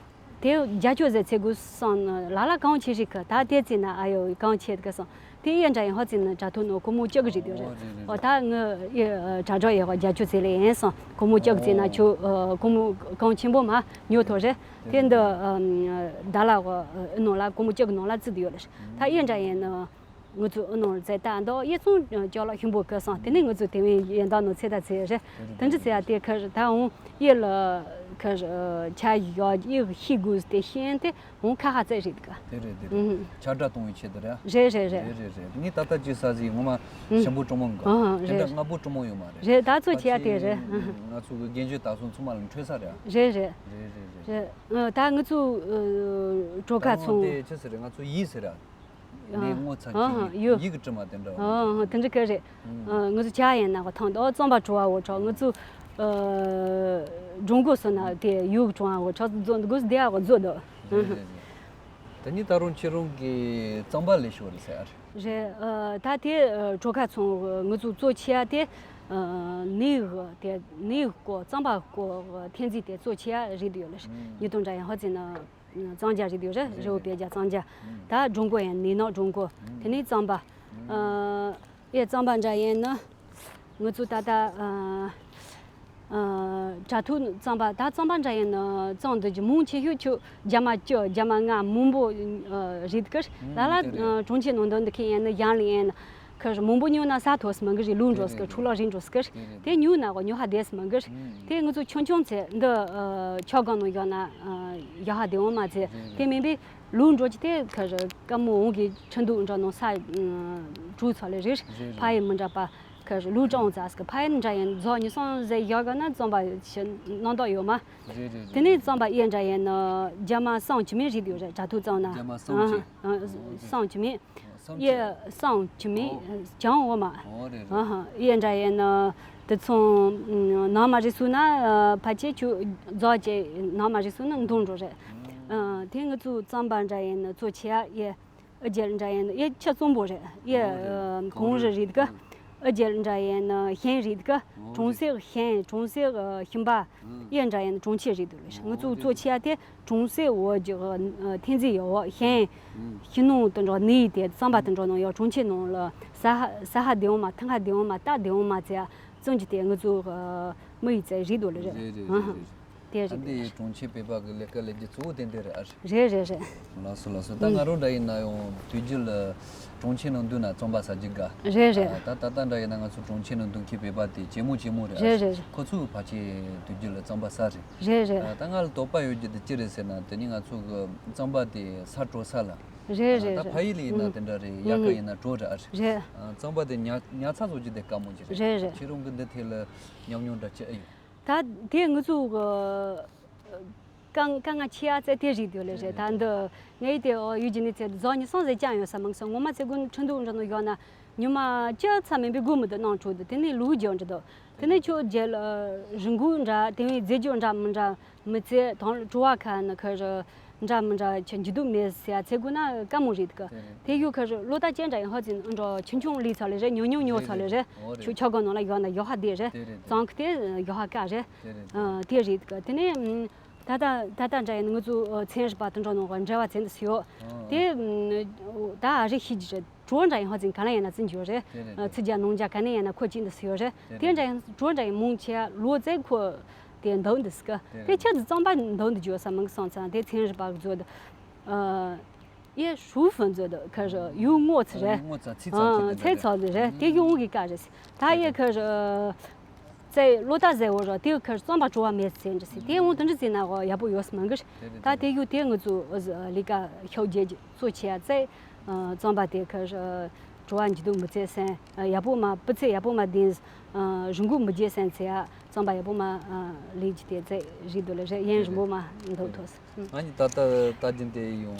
དེ་རྒྱ་ཁྱོད་ཟེར་ཚེ་དགོས་སང་ལ་ལ་གང་ཆེ་ཞིག་གི་ད་དེ་ཚེ་ན་ཨ་ཡོ་གང་ཆེ་གི་སང་དེ་ཡེ་འདྲ་ཡིན་ཧོ་ཚེ་ན་དྲ་ཐུག་ནོ་ཁོ་མོ་ཅག་གི་རི་དོ་རེད། ཨོ་ད་ངི་ཡེ་དྲ་གྲོགས་ཡེ་ཧོ་རྒྱ་ཁྱོད་ཚེ་ལེ་ཡིན་སང་ཁོ་མོ་ཅག་ཚེ་ན་ཁྱོད་ཁོ་མོ་གང་ཆེན་པོ་མ་ཉོ་ཐོ་རེད། དེ་འདི་ཨ་ད་ལ་གོ་ཨ་ནང་ལ་སྒོར་མོ་བཅུ་གི་ནང་ལ་བརྩིས་ཡོད་ལ། ད་ཡིན་འདྲ་ཡིན་ན་ང་ཚོ་ཨ་ནང་ལ་ཚེ་ད་འདི་ཡིད་ཚང་ཅོག་ལ་ཞིམ་པོ་གི་སོང་། དེ་ནས་ང་ཚོ་དེ་བས་ཡན་ད་ནང་ཚེ་ད་ཚེ་རེད། དེ་འདྲ་ཚེ་ཡ་དེ་ཁར་ད་འོང་ཡིད་ལ་ཁར་ཆ་ཡོད་ཡིད་ཤི་དགོས་དེ་ཤེས་དེ་འོང་ཁ་ཁ་ཚེ་རེད་ག། དེ་རེད་དེ་རེད། ཨུ་ཧུ། ཆ་འདྲ་གཏོང་བའི་ཆེད་དུ་རེད། རེད་རེད་རེད། རེད་རེད་རེད། ངས་ད་ལྟ་ཅི་ཟ་ཟིག་ངོ་མ་ཞིམ་པོ་གྲོགས་མོ་འགའ། ཨ་ཧ། དེ་འདྲ་རེད། ལྔ་པོ་གྲོགས་མོ་ཡོད་མ་རེད། རེད། ད་ཚོ་ཆེ་ཡ་དེ་རེད། ང་ཚོ་གི་རྒན་གཞོན་ད་སོང་ཚང་མ་ལ་འཕྲོད་ས་རེད། རེད་རེད། རེད་རེད་རེད། རེད། ཨ་ད་ང་ཚོ་ཨ་གྲོ་ཁ་ཚོང་། དེ་ཅི་ཟེར་རེད། ང་ཚོ་ཡིད་ཟེར་ར། ནས་ཨ་ངོ་ཚ་ཨ་ཧ་གི་ཡོད། ཡིད་ཀྱི་དྲི་མ་དེ་འདྲ་བ། ཨ་ཧ་དེ་འདྲ་ག་རེད། ཨ་ང་ཚོ་ཅག་ཡིན་ན་ག་ཐང་དུ་ཨ་རྩམ་པ་བྲོ་བ་འོ་ཆོག་ང་ཚོ་ཨ་སྒྲུང་གོ་སོ་ན་དེ་ཡུག་བྲོ་བ་འོ་ཆོག་རྫོང་དུ་གོ་སྡེ་ཨ་གོ་རྫོ་དོ། རེད་རེད་རེད། ད་ནི་ད་རུང་ཁྱེད་རང་གི་རྩམ་པ་ལས་ཤོར་རེད་ཟེར། རེད། ཨ་ད་དེ་ཨ་གྲོ་ཁ་ཚོང་ང་ཚོ་གཙོ་ཆེ་ཡ་དེ་ ཨ་ནས་གི་དེ་ནས་སྐོར་རྩམ་པ་སྐོར་གི་འཐེན་རྩིས་དེ་གཙོ་ཆེ་བ་རེད་ཡོད་ལ། ཨུམ། ཉིས་སྟོང་འདྲ་ཡིན་ཧ་ཙི་ན་གཙང་རྒྱ་རེད་ཡོད་རེད། རི་བོ་བོད་རྒྱ་གཙང་རྒྱ། ཨུམ། ད་ཀྲུང་གོ་ཡིན་ནས་ནག་ཀྲུང་གོ། ཨུམ། དེ་ནས་རྩམ་པ། ཨུམ། ཨ་ཡ་རྩམ་པ་འདྲ་ཡིན་ན། ང་ཚོ་ད་ལྟ་ཨ་ཨ་དྲ་ཐོག་རྩམ་པ་ད་རྩམ་པ་འདྲ་ཡིན་ན་གཙང་འདི་གི་མང་ཆེ་ཤོས་ཆུ་རྒྱ་མ་བཅུ་རྒྱ་མ་ལྔ་མང་པོ་ཨ་རེད་གི། ལ་ལ་དེ་རེད། ཨ་གྲོང་ཁྱེར་ནང་དུ་འདི་ཁེ་ཡིན་ན་ཡང་ལ་ཡིན་ན་ཁར་མང་པོ་ཉོ་ན་ས་མཐོ་སི་མང་གི་རེད། ལུག་འགྲོ་སི་གི་འཕྲུག་ལ་རིན་འགྲོ་སི་གི། དེ་རེད། དེ་ཉོ་ན་གོ་ཉོ་ཧ་དེ་སི་མང་གི། དེ་ང་ཚོ་ཆུང་ཆུང་ཚེ་འདི་ཨ་ཆོ་གང་ནང་ཡོད་ན་ཨ་ཡ་ཧ་དེ་འོང་མ་ཚེ་དེ་མིན་པའི། ལུག་འགྲོ་གི་དེ་ཁར་དཀའ་མོ་འོང་གི་ཁྲིན་ཏུ་འདྲ་ནང་ས་ཨ་གྲུ་ཚོ་ལས་རེད། རེད་རེད། ཕ་ཡི་མི་འདྲ་པ་ཁར་ལུག་ཀྲང་ཙ་སི་གི་ཕ་ཡི་འདྲ་ཡིན་རྫོགས་ཉི་སང་ཟེ་ཡོད་ག་ན་རྩམ་པ་ཞི་སྣང་དོག་ཡོད་མ། རེད་རེད་རེད། དེ་ནས་རྩམ་པ་ཡེ་འདྲ་ཡིན་ན་རྒྱ་མ་སང་ཆི་མེད་རེད་ཡོད་རེད། དྲ་ཐོག་ཙང་ན་རྒྱ་མ་སང་ཆི། ཨ་ཨ་སང་ཆི་མེད། སང་ཆི། ཡེ་སང་ཆི་མེད། ཨོ། ཅང་འོ་མ། ཨོ་རེད་རེད། ཨ་ཧ་ཡེ་འདྲ་ཡིན་ན་དེ་ཚོང་ནང་མ་རེད་སུ་ན་ཕ་ཆེ་ཆུ་རྫོགས་ཅེ་ནང་མ་རེད་སུ་ན་འདུང་འགྲོ་རེད། ཨ་དེ་ང་ཚོ་རྩམ་པ་འདྲ་ཡིན་ན་གཙོ་ཆེ་ཡེ། ཨ་རྒྱལ་འདྲ་ཡིན་ན་ཡེ་ཆ་གཙང་པོ་རེད་ཡེ། ཨོ་རེད། གངས་རི་རེད་ག་ཨ་རྒྱལ་འདྲ་ཡིན་ན་ཤན་རེད་ག་ཨོ་གྲོང་གསེབ་ཤན་གྲོང་གསེབ་ཤིང་པ། ཨ་ཡེ་འདྲ་ཡིན་ན་གྲོང་ཁྱེར་རེད་འདུག་ལ། ང་ཚོ་གཙོ་ཆེ་ཡ་དེ་གྲོང་གསེབ་འོག་གི་འཐེན་རྩིས་ཡོད་ཤན་ཤིང་ནང་དུ་འགྲོ་ནི་དེ་རྩམ་པ་དུ་འགྲོ་ནང་ཡོད། གྲོང་ཁྱེར་ནང་ལ་ས་ཧ་ས་ཧ་དེ་འོང་མ་ཐང་ཧ་དེ་འོང་མ་རྟ་དེ་འོང་མ་ཚེ་ཙམ་གྱི་དེ་ང་ཚོ་མི་ཡི་ཚེ་རེད་འདུག་ལ་རེད། རེད་རེད་རེད་རེད། དེ་ཨ་རེད་འདི་དེ་རེད། གྲོང་ཁྱེར་བོད་པ་གི་ལས་ཀ་ལས་རྒྱུ་གཙོ་བོ་དེ་འདི་རེད་ཨ་རེད། རེད་རེད་རེད། ལགས་སོ་ལགས་སོ། ད་ང་རང་འདྲ་ཡིན་ན་ཡང་དུས་རྒྱུན་ལ་གྲོང་ཁྱེར་ནང་འདུག་ན་རྩམ་པ་ཟ་རྒྱུ་དགའ། རེད་རེད། ད་ད་ལྟ་འདྲ་ཡིན་ན་ང་ཚོ་གྲོང་ཁྱེར་ནང་འདུག་མཁན་བོད་པ་དེ་ཇེ་མང་ཇེ་མང་རེད་ཨ། རེད་རེད་རེད། ཁོ་ཚོ་ཕལ་ཆེར་དུས་རྒྱུན་ལ་རྩམ་པ་ཟ་རེད། རེད་རེད། ད་ང་ལ་དོགས་པ་ཡོད་རྒྱུ་དེ་ཅི་རེད་ཟེར་ན་དེ་ནི་ང་ཚོ་གི་རྩམ་པ་དེ་ས་དྲོ་ས་ལ། རེད་རེད་ད་རེད། ཕ་ཡུལ་ཡིན་ན་དེ་འདྲ་རེད། དབྱར་ཁ་ཡིན་ན་དྲོ་རེད་ཨ། རེད། རྩམ་པ་དེ་ཉ་ཉ་ཚ་བཟོ་རྒྱུ་དེ་དཀའ་མོ་ཅིག་རེད། རེད་རེད། ཁྱེད་རང་གི་འདི་ཐད་ལ་ཉམས་མྱོང་འདྲ་ཅི་ཨེ་ཡོད། ད་དེ་ང་ཚོ་གི་དཀའ་དཀའ་ངལ་ཆེ་ཡ་ཚད་དེ་རིགས་དེ་ལས་རེད། ད་འདི་ངའི་དེ་ཡུལ་གྱི་གནས་ཚད་རྫོགས་ཉི་སང་ཟེར་ཀྱང་ཡོད་ས་མང་ས་ངོ་མ་ཚེ་དགུན་ཁྲིན་ཏུ་འགྲོ་ནོ་ཡོད་ན་ཉི་མ་བཅུ་ཚ་མིན་པའི་དགུ་མི་འདུག་ནང་འཁྲུག་འདུག་དེ་ནས་ལུག་རྒྱུ་འདྲ་འདུག་དེ་ནས་ཁྱོད་རྒྱལ་རི་འགུག་འདྲ་དེ་བས་རྫས་རྒྱུ་འདྲ་མི་འདྲ་མི་ཚེ་དང་བྲོ་བ་ཁ་ན་ཁ་རུ་འདྲ་མི་འདྲ་ཁྱོད་འཇུ་དུ་མེད་ཟེར་ཡ་ཚེ་དགུན་ན་དཀའ་མོ་རེད་གི་དེ་ཡུལ་ཁ་རུ་ལོ་ད་ཅན་འདྲ་ཡིན་ཧ་ཙི་འགྲོ་ཆུང་ཆུང་ལི་ཚ་ལི་རེད། ཉུང་ཉུང་ཉོ་ཚ་ལི་རེད། ཁྱོད་ཆོག་གོ་ནང་ལ་ཡོད་ན་ཡོད་ཧ་དེ་རེད། གཙང་གི་དེ་ཡོད་ཧ་ཀ་རེད། དེ་རེད་གི་དེ་ནས། ད་ལྟ་ད་ལྟ་འདྲ་ཡིན་ང་ཚོ་ཚན་རིག་པ་དང་འགྲོ་ནང་གི་འབྲེལ་བ་ཚན་དུ་ཡོད། དེ་ད་ཨ་རི་ཤི་རྒྱུ་རེད། གྲོ་འདྲ་ཡིན་ཧ་ཙི་ག་ལ་ཡིན་ན་ཙི་འགྱུར་རེད། ཚི་རྒྱ་ནང་རྒྱ་ག་ནས་ཡིན་ན་ཁོ་ཅིག་འདི་སུ་ཡོད་རེད། དེ་འདྲ་ཡིན་གྲོ་འདྲ་ཡིན་མོང་ཆེ་ལོ་ཙེ་ཁོ་དེ་འདང་འདི་སི་ཀ་དེ་ཆ་ཙི་གཙང་པ་འདང་འདི་འགྱུར་ས་མང་གི་སོང་ཙང་དེ་ཚན་རིག་པ་གི་མཛོད་དུ། ཨ་ཡེ་ཧྲུའུ་ཧྥུན་མཛོད་དུ་ཁ་རུ་ཡུལ་ངོ་ཚི་རེད། ཚེ་ཚང་ཚི་རེད། དེ་ཡུལ་ངོ་གི་ཀ་རེད། ད་ཡེ་ཁ་རུ། ཙེ་ལོ་ཏ་ཟེར་བོ་རོ་དེའི་ཁར་རྩམ་པ་བྲོ་བ་མེད་ཟེར་འདྲི་སི་དེ་འོང་དུ་འདྲི་ཟེར་ན་གོ་ཡག་པོ་ཡོད་སི་མང་གི་རེད། ད་དེ་ཡུ་དེ་ང་ཚོ་ལི་ཀ་ཤོག་རྒྱལ་གྱི་གཙོ་ཆེ་ཡ་ཙེ་རྩམ་པ་དེ་ཁར་བྲོ་བ་འཇི་དུ་མི་ཚེ་སེན་ཡག་པོ་མ་སྤུ་ཚེ་ཡག་པོ་མ་དེ་རིན་གོང་མི་རྒྱས་སེན་ཚེ་ཡ་རྩམ་པ་ཡག་པོ་མ་ལི་ཀྱི་དེ་ཙེ་རི་དུ་ལ་རེད། ཡན་རིན་པོ་མ་འདུག་ཐོ་སི། ང་གཉིས་ད་ལྟ་ལྟ་རྒྱུན་དེ་ཡོང་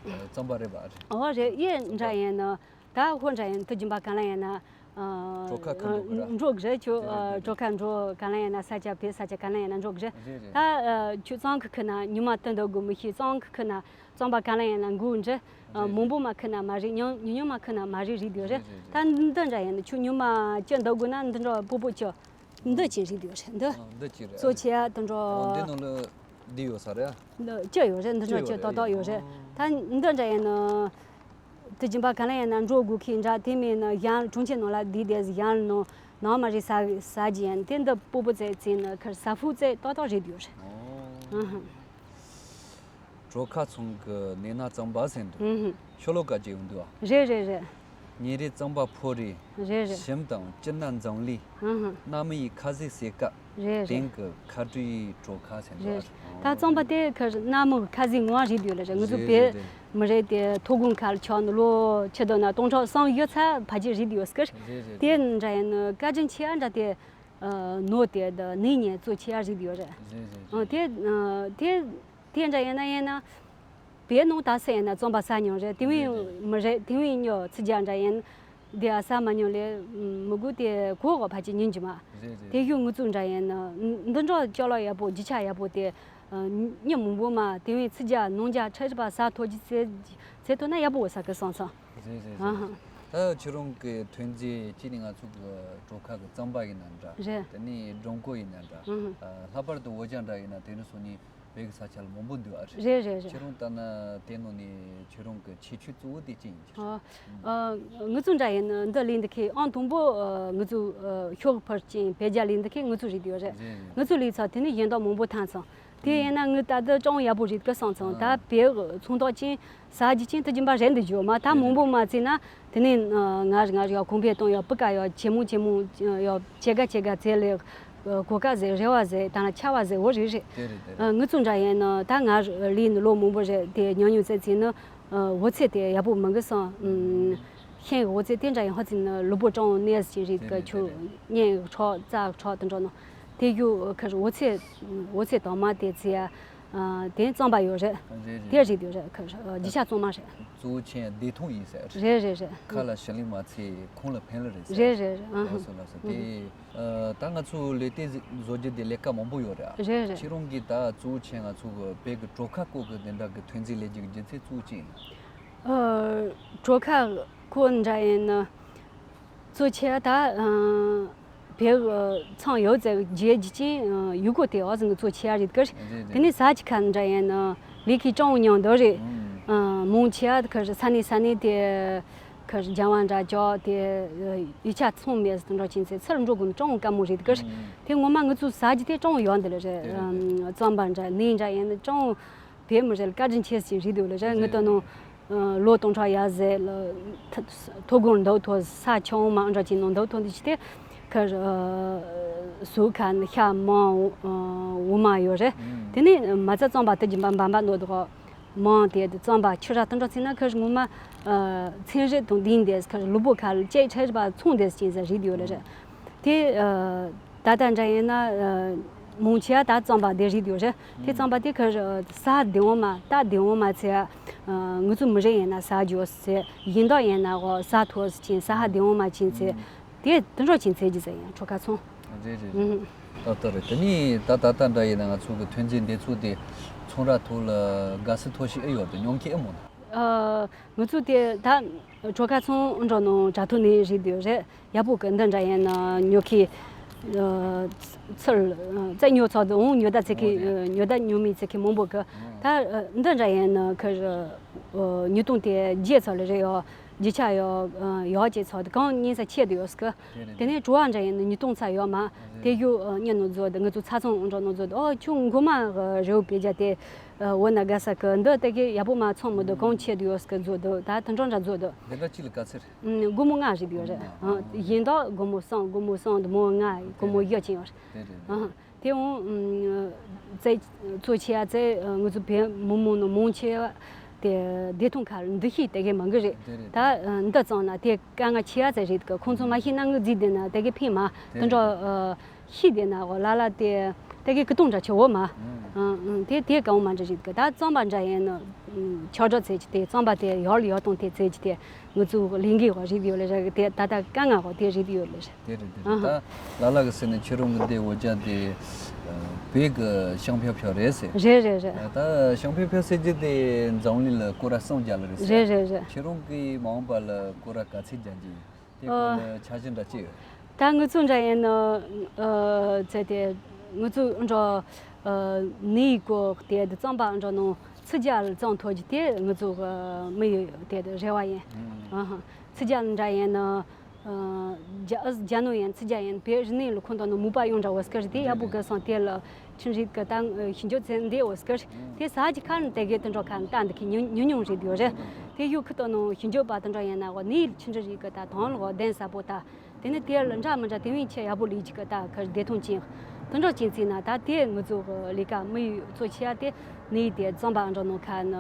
རྩམ་པ་རེད་པ། ཨོ་རེད། ཡེ་འདྲ་ཡིན་ན། ད་ཧོ་འདྲ་ཡིན་དུ་སྦྱིན་པ་ག་ལ་ཡིན་ན། གྲོ་ཁ་ཁ་འགྲོ་གི་ར། འགྲོ་གི་རེད་ཁྱོད། རེད་རེད། གྲོ་ཁ་འགྲོ་ག་ལ་ཡིན་ན་ས་ཆ་བེད་ས་ཆ་ག་ལ་ཡིན་ན་འགྲོ་གི་རེད། རེད་རེད། ད་ཁྱོད་གཙང་གི་ཁུ་ན་ཉི་མ་སྟོན་འདོད་དགོས་མི་ཤེས། གཙང་གི་ཁུ་ན་གཙང་པ་ག་ལ་ཡིན་ན་འགུ་འདྲི། རེད་མང་པོ་མ་ཁུ་ན་མ་རེད། ཉུང་ཉུང་ཉུང་མ་ཁུ་ན་མ་རེད་རེད་དུ་རེད། རེད་རེད། ད་འདི་འདྲ་ཡིན་ན་ཁྱོད་ཉི་མ་སྐྱི་འདོད་དགོས་ན་འདི་འདྲ་པོ་པོ་ཁྱོད་འདི་ཅི་རེད་དུ་རེད་འདི། འདི་ཅི་རེད། གཙོ་ཆེ་ཡ་དུ་འགྲོ། འདི་ནང་ལ་འདི་ཡོད་ས་རེད། འདི་ཅི་ཡོད་རེད། འདི་འདྲ་ཅི་ཏོག་ཏོག་ཡོད་རེད། ད་འདི་འདྲ་ཡིན་ན། དུ་སྦྱིན་པ་ག་ལ་ཡིན་ན་འགྲོ་དགོས་ཁྱི་འདྲ་དེ་མིན་ན་ཡང་གྲོང་ཁྱེར་ནང་ལ་བསྡད་དེ་ཡང་ནང་ནང་མ་རེད་ཟ་ཟ་གྱི་ཡིན་དེ་འདི་པོ་པོ་ཙེ་ཙེ་ན་ཁར་ཟ་ཧྥུ་ཙེ་ཏོག་ཏོག་རེད་ཡོད་རེད། ཨོ། ཨ་ཧ། གྲོ་ཁ་ཚང་གི་ནས་ན་གཙང་པ་ཟེར་འདུག་ཨུ་ཧུ། ཤོ་ལོ་ཀ་ཅིག་ཡོང་འདུག་ཨ། རེད་རེད་རེད། ཉིན་རེ་གཙང་པ་ཕོ་རེ། རེད་རེད། ཞིམ་དང་སྐྱིད་ན་འཛམ་གླིང་། ཨུ་ཧུ། གནའ་མི་ཡི་ཁ་ཟས་ཟེར་སྐད། རེད་རེད། དེང་གི་ཁ་བྲིས་གྲོ་ཁ་ཟེར་འདུག་རེད། ཨ། ད་གཙང་པ་དེ་ཁར་གནའ་མི་གི་ཁ་ཟས་ངོ་རེད་ཡོད་ལ་རེད། ང་ཚོ་རེད་བོད་རེད་རེད། མི་རེད་དེ་ཐོ་དགོང་ཁ་ལ་ཆགས་ནས་ལོ་ཆུ་དོ་ན་སྟོང་ཕྲག་སང་ཡོད་ཚ་ཕ་ཅི་རེད་ཡོད་སྐར། རེད་རེད་དེ་རེད། འདྲ་ཡིན་ན་བཀའ་དྲིན་ཆེ་ཨ་འདྲ་དེ། ཨ་ནོ་དེ་ད་ནི་ཉེ་གཙོ་ཆེ་ཨ་རེད་ཡོད་རེད། རེད་རེད་ཨ། རེད། དེ་ཨ་དེ་དེ་འདྲ་ཡིན་ན་ཡིན་ན། བོད་ནང་ད་སེ་ཡིན་ན་རྩམ་པ་ཟ་མྱོང་རེད། དེ་བས་རེད་རེད། མི་རེད་དེ་བས་ཉོ་ཚི་རྒྱ་འདྲ་ཡིན། དེ་ཨ་ས་མ་ཉོ་ལེ་མི་དགོས་དེ་གོ་གོ་ཕ་ཅི་ཉིན་གྱི་མ། རེད་རེད། དེ་ཡུ་ངུ་ཚུགས་འདྲ་ཡིན་ན་འདི་འདྲ་ཅོ་ལོ་ཡག་པོ་རྒྱུ་ཆ་ཡག་པོ་དེ་ཉི་མང་པོ་མ་དེ་བས་ཚི་རྒྱ་ནང་རྒྱ་ཁྲ་རི་པ་ས་ཐོ་ཅི་ཚེ་ཚེ་ཐོ་ན་ཡག་པོ་ས་གི་སང་སང་། རེད་རེད་ཨ་ཧ། རེད། ད་ཁྱེད་རང་གི་ཐོན་རྫས་གཅིག་ནི་ང་ཚོ་གི་གྲོ་ཁ་གི་རྩམ་པ་ཡིན་ན་འདྲ། རེད། དེ་ནས་སྦྲང་གོ་ཡིན་ན་འདྲ། ཨུ་ཧུ། ཨ། ལྷག་པར་དུ་འོ་ཇ་འདྲ་ཡིན་ན་དེ་རིང་སང་ཉིན་བོད་ཀྱི་ས་ཆ་ལ་མང་པོ་འདུག་ཨ་རེད། རེད་རེད་རེད། ཁྱེད་རང་ལྟ་ན་དེ་ནང་ནས་ཁྱེད་རང་གི་ཁྱད་ཆོས་གཙོ་བོ་དེ་ཅི་ཡིན་གྱི། ཨ། ཨ། ངུ་ཚོ་འདྲ་ཡིན་ན་འདི་ལས་འདི་ཁའི་ཨང་དང་པོ། ཨ། ངུ་ཚོ། ཨ། ཤོག་ཕར་ཅིང་བེ་རྒྱ་ལས་འདི་ཁའི་ངུ་ཚོ་རེད་ཡོད་རེད། རེད་རེད། ངུ་ཚོ་ལས་ཚ་དེ་ནི་ཡིན་དང་མང་པོ་ཐང་ཚང་། དེ་ཡིན་ན་ངི་ད་ལྟ་ཅང་ཡག་པོ་རེད་གི་སང་ཚང་། ད་ཨ། བེ་ཚོང་རྟགས་ཅན་ཟ་རྒྱུ་ཅན་དུ་རྒྱུན་པ་རེད་འདི་བརྗོད་མ། ད་མང་པོ་མ་བརྩིས་ན་དེ་ནས་ང་རེ་ང་རེ་ཡོ་གོང་འཕེལ་གཏོང་ཡོ་པི་ཀ་ཡོ་ཇེ་མང་ཇེ་མང་ཡོ་ཇེ་ག་ཇེ་ག་ཚེ་ལེ་གོ་ཀ་ཟེ་རེ་བ་ཟེ་ད་ལ་ཆ་བ་ཟེ་འོ་རེད་རེད། དེ་རེད་དེ་རེད། ངི་ཚོ་འདྲ་ཡིན་ན་ད་ང་ལས་ནི་ལོ་མང་པོ་རེད་དེ་ཉུང་ཉུང་ཚེ་ཚེ་ནི་འོ་ཚེ་དེ་ཡག་པོ་མི་འགི་སང་། ཤིང་འོ་ཚེ་དེ་འདྲ་ཡིན་ཧ་ཚིག་ནི་ལུས་པོ་ཀྲང་གནས་ཅིག་རེད་གི། ཆུ་གཉན་ཁྲག་རྩ་ཁྲག་དེ་འདྲ་ནོ། དེ་ཡུ་ཁར་འོ་ཚེ་འོ་ཚེ་དང་མ་དེ་ཚེ་ཡ། དེ་རྩམ་པ་ཡོད་རེད། རེད་རེད། དེ་རེད་ཡོད་རེད་ཁར་རྒྱུ་ཆ་གཙང་མ་རེད། གཙོ་བོ་ཆེན་བདེ་ཐང་ཡིན་ཟེར། རེད་རེད་རེད། ཁ་ལ་ཞི་ལི་མ་ཚེ་ཁོང་ལ་ཕན་ལ་རེད་ཟེར། རེད་རེད་རེད། ཨ་ལགས་སོ་ལགས་སོ། དེ་ད་ང་ཚོ་ལས་དེ་བཟོ་རྒྱུ་དེ་ལས་ཀ་མང་པོ་ཡོད་རེད། རེད་རེད། ཁྱེད་རང་གིས་ད་གཙོ་བོ་ཆེན་ང་ཚོ་གི་བོད་ཀྱི་གྲོ་ཁ་སྐོར་གི་དེ་འདྲ་གི་ཐོན་རྫས་ལས་རྒྱུ་གི་རྒྱུ་མཚན་གཙོ་བོ་ཅི་ཡིན། ཨ། གྲོ་ཁ་ཁོ་འདྲ་ཡིན་ན། གཙོ་ཆེ་ད། ཨ། བེ་ཚང་ཡོད་ཚེ་རྒྱལ་རྒྱུ་ཅན་ཡུ་གུ་དེ་ཨོ་ཟིན་གཙོ་ཆེ་ཡ་རེད་གར། རེད་དེ་ནས་རེད། ས་ཆི་ཁ་འདྲ་ཡིན་ན་ལི་ཁི་ཀྲང་ཉང་དོ་རེད། ཨ། མོང་ཆེ་ཡ་གར་ས་ནི་ས་ནི་དེ་གར་ལྗང་བ་འདྲ་ཅོག་དེ་ཡུ་ཆ་ཚོང་མེད་ཟིན་འགྲོ་ཅན་ཚེ་ཚར་འགྲོ་དགོས་ནི་ཀྲང་དཀའ་མོ་རེད་གར། དེ་ངོ་མ་ངི་ཚོ་ས་རྒྱུ་དེ་ཀྲང་ཡོད་འདི་ལ་རེད། རེད་རེད། རྩམ་པ་འདྲ་ནི་འདྲ་ཡིན་ན་ཀྲང་བེ་མི་རེད་བཀའ་དྲིན་ཆེ་ཞིག་རེད་འདུག་ལ་རེད། ངི་ལྟ་ནོ། ལོ་སྟོང་ཕྲག་ཡར་ཟེར་ལ། ཐོ་སྒོར་འདབ་ཐོ་ས་ཆུང་མ་འདྲ་ཅིག་ནང་འདབ་ཐོ་འདི་ཅི་སྟེ། ཁར། ཟུག་ཁ་ནི་ཤ་མང་འོ་མ་ཡོད་རེད། དེ་ནས་མ་རྩ་རྩམ་པ་དུ་སྦྱིན་པ་འབམ་པ་འདོད་དོ། མང་དེ་རྩམ་པ་ཆུ་ར་སྟོང་ཕྲག་ཚིག་ན་ཁར་ངོ་མ། ཚན་རིག་དང་ལྡན་དེ་ཁར་ལུས་པོ་ཁ་ལ་ཅེ་ཁྲེར་པ་ཚོང་དེ་ཅིག་ཟེར་རེད་ཡོད་ལ་རེད། དེ། ད་ལྟ་འདྲ་ཡིན་ན། མོང་ཆེ་ད་རྩམ་པ་དེ་རིགས་ཡོད་རེད། དེ་རྩམ་པ་དེ་ཁར་ས་བདེ་འོང་མ་རྟ་བདེ་འོང་མ་ཚེ། ངུ་ཚོ་མི་རེ་ཡིན་ན་ས་འཇོག་ཚེ་ཡིན་མདོག་ཡིན་ན་གོ་ས་མཐོ་ཅིང་ས་ཧ་བདེ་འོང་མ་ཅིང་ཚེ། དེ་དུ་འགྲོ་ཅིང་ཚེ་ཇི་ཟེར་ཡང་ཁྲོ་ཁ་ཚོང་། རེད་རེད་རེད། ཏག་ཏག་རེད། དེ་ནི་ད་ད་ལྟ་འདྲ་ཡིན་ན་ང་ཚོ་གི་ཐོན་རྫས་འདི་ཚོ་དེ་ཚོང་ར་ཐོག་ལ་དགའ་སི་མཐོ་ཞིག་ཨེ་ཡོད་དེ་ཉོང་ཁྱི་ཨེ་མོ་ན། ཨ། ང་ཚོ་དེ་ད་གྲོ་ཁ་ཚོང་འགྲོ་ནང་དྲ་ཐོག་ནས་རེད་འདུག་རེད། ཡག་པོ་གི་འདི་འདྲ་ཡིན་ན་ཉོ་ཁི། ཨ། ཚུར། ཨ། རྩེ་ཉོ་ཚོགས་འདུ་འོང་ཉོ་ད་ཚེ་ཁི། ཨ། ཉོ་ད་ཉོ་མི་ཚེ་ཁི་མང་པོ་གི། ད། ཨ། འདི་འདྲ་ཡིན་ན་ཁི། ཨ། ཉོ་སྟོང་དེ་རྗེས་ཚོགས་ལ་རེད་ཡོ། རྒྱུ་ཆ་ཡོ། ཨ། ཡོ་ཅེ་ཚོགས་དེ་གང་ཉིན་ས་ཆེད་དུ་ཡོད་སྐི། དེ་ནས་བྲོ་བ་འདྲ་ཡིན་ན་ཉོ་སྟོང་ཚ་ཡོ་མ། དེ་ཡོ། ཨ། ཉོ་ནོ་ཛོ་དེ་ང་ཚོ་ཚ་ཚོང་འགྲོ་ནོ་ཛོ་དེ་ཨོ་ཁྱོད་མགོ་མ་རེའུ་པེ་ཇ་དེ། ཨ། འོ་ན་དགའ་ས་གི་འདི་དེ་གི་ཡག་པོ་མ་ཚོང་མི་འདུག་གང་ཆེད་དུ་ཡོད་སྐི་ཛོ་དེ་ད་དུ་འགྲོ་འདྲ་ཛོ་དེ། འདི་འདྲ་ཅི་ལ་ག་ཚེར། སྒོར་མོ་ལྔ་རེད་ཡོད་རེད། ཡིན་དོ་སྒོར་མོ་གསུམ་སྒོར་མོ་གསུམ་དུ་མོ་ལྔ་སྒོར་མོ་ཡོད་ཅིང་ཡོད་རེད། དེ་འོང་། ཙེ་གཙོ་ཆེ་ཡ་ཙེ་ང་ཚོ་བོད་མི་མང་ནང་མང་ཆེ་བ་དེ་བདེ་ཐང་ཁ་འདུ་ཤེས་དེ་གས་མང་གི་རེད། ད་འདི་ཙང་ན་དེ་དཀའ་ངལ་ཆེ་ཡ་ཙེ་རེད་གི་ཁོང་ཚོ་མ་ཤེས་ན་ངུ་རྫི་དེ་ན་དེ་གས་ཕན་མ་དེ་འདྲ། ཤི་དེ་ན་གོ་ལ་ལ་དེ་དེ་གི་ཀི་ཏུང་འདྲ་ཆེ་བོ་མ། ཨང་ཨང་དེ་དེ་གང་མ་འདྲ་ཞིག་གི་ད་རྩམ་པ་འདྲ་ཡིན་ནོ། ཆག་སྒྲ་ཚེ་ཅི་དེ་རྩམ་པ་དེ་ཡོར་ལ་ཡོར་དང་དེ་ཚེ་ཅི་དེ་ངུ་ཚོ་ལིང་གི་གོ་རིབ་ཡོད་ལེ་རེད་གི་དེ་ད་ད་དཀའ་ངལ་གོ་དེ་རིབ་ཡོད་ལེ་རེད། དེ་རེད་དེ་རེད། ད་ལ་ལ་གི་སེ་ནི་ཁྱེད་རང་གི་འདི་འོ་ཅག་དེ་བོད་གི་ཤང་ཕྱོགས་ཕྱོགས་རེད་ཟེར། རེད་རེད་རེད། ད་ཤང་ཕྱོགས་ཕྱོགས་ཟེར་གྱི་དེ་འཛམ་གླིང་ལ་སྐོར་ར་གསུམ་རྒྱག་ལ་རེད་ཟེར། རེད་རེད་རེད། ཁྱེད་རང་གི་མ་འོངས་པ་ལ་སྐོར་ར་ག་ཚད་རྒྱག་གི་ཡིན། དེ་སྐོར་ལ་འཆར་གཞི་འདྲ་ཅི་ཡོད། ད་ངུ་ཚོ་འདྲ་ཡིན་ནོ། ཨ། ཚེ་དེ་ངུ་ཚོ་འགྲོ། ཨ། ནི་གོ་དེ་དུ་རྩམ་པ་འགྲོ་ནོ་ཚི་རྒྱ་ལ་རྩམ་ཐོ་ཅི་དེ་ངུ་ཚོ་མི་ཡོད་དེ་དུ་རེ་བ་ཡིན། ཨ། ཚི་རྒྱ་ལ་འདྲ་ཡིན་ནོ། ཨ། རྒྱ་རྒྱ་ནོ་ཡིན་ཚི་རྒྱ་ཡིན་བེ་རི་ནི་ལ་ཁོང་དང་ནོ་མུ་པ་ཡོང་འདྲ་བ་སྐར་དེ་ཡག་པོ་གི་སང་དེ་ལ་ཆིན་རིག་གི་ད་ཤིན་ཇོ་ཚེ་འདེ་བ་སྐར་དེ་ས་ཅི་ཁ་ན་དེ་གེ་དུ་འགྲོ་ཁ་ན་ད་འདི་ཁི་ཉུ་ཉུ་ཉུང་རེད་ཡོད་རེད། དེ་ཡུ་ཁི་དང་ནོ་ཤིན་ཇོ་པ་དུ་འགྲོ་ཡིན་ན་གོ་ནི་ཆིན་རིག་གི་ད་དང་ལ་གོ་དེན་ས་པོ་ད། དེ་ནི་དེ་ལ་འདྲ་མི་འདྲ་དེ་བས་ཆེ་ཡག་པོ་ལས་ཅིག་གི་ད་ཁར་བདེ་ཐང་ཅན། དུ་འགྲོ་ཅན་ཚིག་ན་ད་དེ་ངུ་ཚོ་གི་ལས་ཀ་མི་ཡུལ་གཙོ་ཆེ་ཡ་དེ་ནི་དེ་རྩམ་པ་འགྲོ་ནོ་ཁ་ན།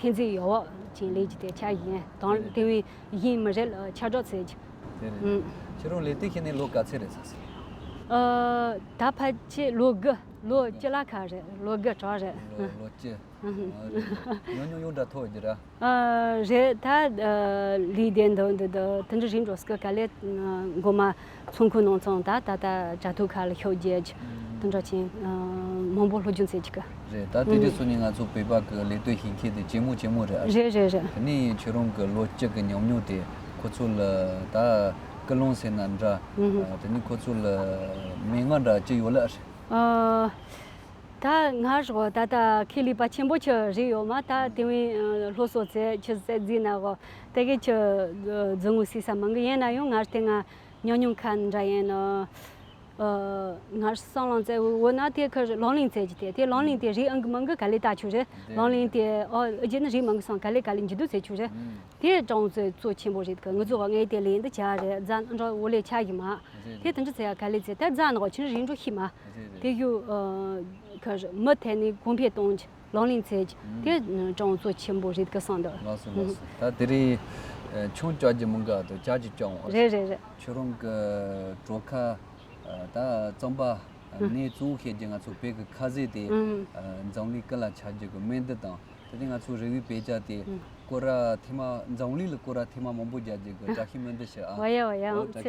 ཐེན་ཚེ་ཡོ་བ་ཅན་ལས་ཀྱི་དེ་ཆ་ཡིན་དང་དེ་བས་ཡིན་མི་རེད་ཆ་སྒྲོག་ཚེ་ཅི། དེ་རེད། ཁྱེད་རང་ལས་དེ་ཤེས་ནས་ལོ་ག་ཚད་རེད་ས་སི། ད་ཕལ་ཆེར་ལོ་དགུ་ལོ་བཅུ་ལ་ཁ་རེད་ལོ་དགུ་གྲོགས་རེད། ལོ་ལོ་བཅུ། ཉུང་ཉུང་ཡོང་འདྲ་ཐོག་གི་ར། ཨ། རེད་ད། ཨ། ལི་དེ་འདོན་འདི་འདི་དེ་འདྲ་རིང་འགྲོ་སྐུ་ག་ལེ། ཨ། མགོ་མ་ཚོང་ཁུ་ནང་ཚང་ད་ད་ད་དྲ་ཐུག་ཁ་ལ་ཤོག་རྒྱལ་གྱི་དེ་འདྲ་ཆེན། ཨ། མང་པོ་སློབ་སྦྱོང་བྱེད་ཀྱི་གི། རེད། ད་དེ་འདྲའི་སོ་ནི་ང་ཚོ་བོད་པ་གི་ལས་དོན་བྱེད་མཁན་དེ་ཇེ་མོ་ཇེ་མོ་རེད་ཨ། རེད་རེད་རེད། དེ་ནས་ཁྱོད་རང་གི་ལོ་གཅིག་གི་ཉམས་མྱོང་དེ་ཁོ་ཚོ་ལ་ད་སྐུལ་སློང་ཟེར་ན་འདྲ། ཨུ་ཧུ། དེ་ནས་ཁོ་ཚོ་ལ་མན་ངག་འདྲ་ཅི་ཡོད་ལ་ཨ། ཨ། ད་ང་རོ་ད་ལྟ་ཁེ་ལས་པ་ཆེན་པོ་ཆགས་རེད་ཡོད་མ། ད་དེ་བས་སློབ་གསོ་བྱས་ཆུ་ཟད་རྫི་ན་གོ་དེ་གས་ཆུ་རྫི་ངོ་སི་ས་མང་གི་ཡིན་ན་ཡང་ང་རོ་དེ་ང་ཉོ་ཉུང་ཁ་འདྲ་ཡིན་ནོ། ང་བསམ་བློ་བཙལ་འོ་ན་དེ་ཁར་ལོང་ལིང་བཙལ་གྱི་དེ་དེ་ལོང་ལིང་དེ་རིགས་ཨང་གི་མང་གི་ག་ལེ་ལྟ་ཆུ་རེད། ལོང་ལིང་དེ་ཨོ་ཨི་ཇི་ནི་རིགས་མང་གི་སང་ག་ལེ་ག་ལེ་འཇི་དུ་ཚེ་ཆུ་རེད། དེ་གྲོང་ཚོའི་གཙོ་ཆེན་པོ་རེད་གི། ངི་ཚོ་ངའི་དེ་ལས་འདི་བྱ་རེད་རྫ་འགྲོ་འོ་ལེ་ཆ་གི་མ། དེ་དེ་འདྲ་ཚེ་ཡ་ག་ལེ་ཚེ་ད་རྫ་ནག་ཆུ་རིན་འགྲོ་ཤི་མ། དེ་ཡུ་ཁར་མི་ཐད་ནི་གོང་འཕེལ་གཏོང་གི་ལོང་ལིང་ཚེ་གི་དེ་གྲོང་ཚོ་ཆེན་པོ་རེད་གི་སང་འདི། ལགས་སོ་ལགས་སོ། ད་དེ་རིང་ཆུང་བཅའ་རྒྱུ་མང་གི་ཨ་དོ་བཅའ་རྒྱུ་བཅའ་འོང་། རེད་རེད་རེད། ཁྱོད་རང་གི་གྲོ་ཁ་ད་རྩམ་པ། ཨ། གནས་གཙོ་བོ་བཤད་རྒྱུ་ང་ཚོ་བོད་ཀྱི་ཁ་ཟས་དེ། ཨ། འཛམ་གླིང་ཀུན་ལ་ཁྱབ་རྒྱུ་གི་སྨན་འདི་དང་དེ་ནས་ང་ཚོ་རི་བོའི་བེ་ཅ་དེ་སྐོར་ར་ཐེངས་མ་འཛམ་གླིང་ལ་སྐོར་ར་ཐེངས་མ་མང་པོ་རྒྱག་རྒྱུ་གི་བཀྲ་ཤིས་སྨན་འདི་ཞུ་ཨ། ཝ་ཡ་ཝ་ཡ། ཨོ་བཀྲ་ཤིས།